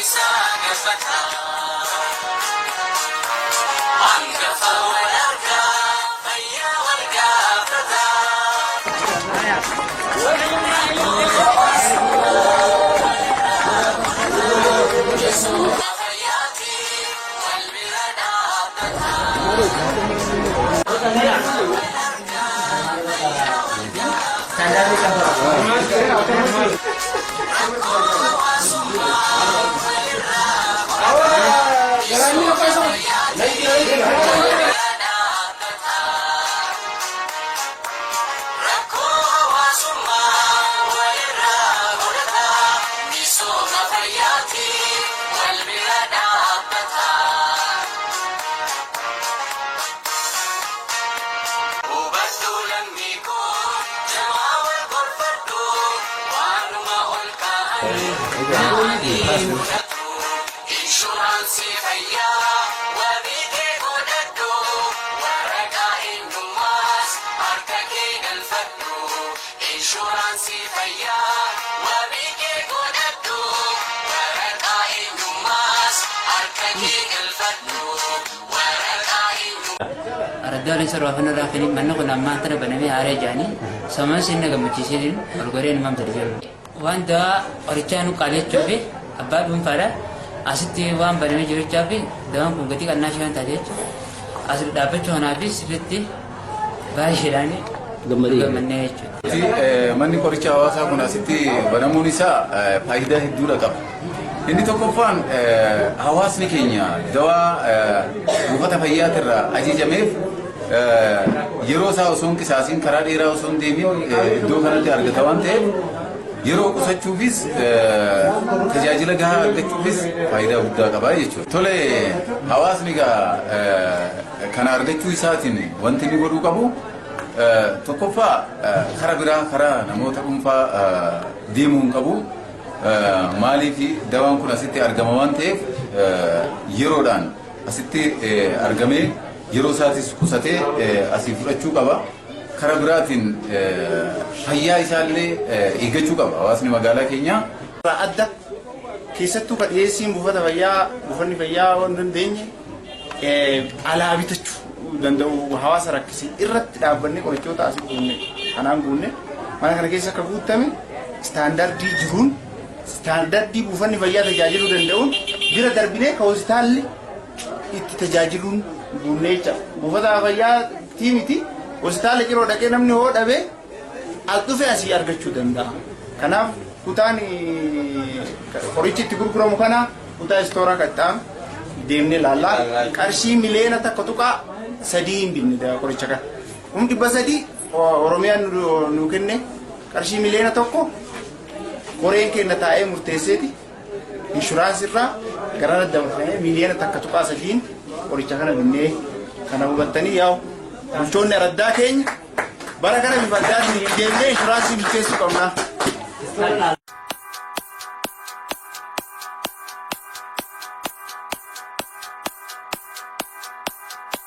isaa gabbataa. Hangafa wal argaa fayyaa wal gaafataa. Fayyaatii wal bira dhaabbataa. Rakkoo hawaasummaa walirraa godhataa misooma fayyaatii wal bira dhaabbataa. Hubadhu lammii koo jamaa wal gorfadhu waanuma ol ka'anii ka'anii fudhatu. Inshuraansii fayyaa wabii kee godhadhu waraqaa eenyummaas harka kee galfadhu. Inshuraansii fayyaa wabii kee godhadhu waraqaa eenyummaas harka kee galfadhu waraqaa eenyummaa. Araddaaleen sarara kanarraa kan manni kun ammaan tana banamee haaree jedhanii saman sinna gammachiisee ol goreen imam jedhu. Waan dawaa qorichaa nu qaaleechuu fi abbaa dhuunfaadha. Asitti waan banamee jiruchaa fi dawaan kun gatii qannaa shan taate jechuudha. As dhaabbachuu kanaaf sirriitti baay'eedhaan gammannee jechuudha. Manni qoricha hawaasaa kun asitti banamuun isaa faayidaa hedduudha qaba. Inni tokkoffaan hawaasni keenya dawaa buufata fayyaatirraa ajajameef yeroo isaa osoo hin qisaasiin karaa dheeraa osoo hin deemin iddoo kanatti argata waan ta'eef yeroo qusachuufis tajaajila gahaa argachuufis faayidaa guddaa qaba jechuudha. Tole, hawaasni egaa kana argachuu isaatiin wanti inni godhuu qabu tokkoffaa karaa biraa karaa namoota dhuunfaa deemuu hin qabu. Maaliif dawaan kun asitti argama waan ta'eef yeroodhaan asitti argamee yeroo isaatis qusatee asii fudhachuu qaba. Karaa biraatiin fayyaa isaallee eeggachuu qaba hawaasni magaalaa keenyaa. Adda keessattuu ka dhiyeessiin buufata fayyaa buufanni fayyaa waan dandeenye alaa bitachuu danda'u hawaasa rakkise irratti dhaabbannee qorichoota asii guunne kanaan guunne mana kana keessa akka guutame istaandardii jiruun istaandardii buufanni fayyaa tajaajiluu danda'uun bira darbinee ka hospitaalli itti tajaajiluun guunnee jecha buufata fayyaa miti hospitaala Ciroo dhaqee namni hoo dhabe as dhufe asii argachuu danda'a. Kanaaf kutaan qorichi itti gurguramu kana kutaa istooraa kan ta'an deemnee ilaallaa. Qarshii 1.3 miliyoona hin binne qoricha kana. 300,000 Oromiyaan nu kenne, qarshii 1 miliyoona koreen kenna taa'ee murteesseeti inshuraansii irraa gara dabarfamee 1.3 miliyoonaan qoricha kana binnee kana hubattanii yaa'u bulchoonni araddaa keenya bara kana bifa addaatiin deemnee inshuraansii milkeessuu qabna.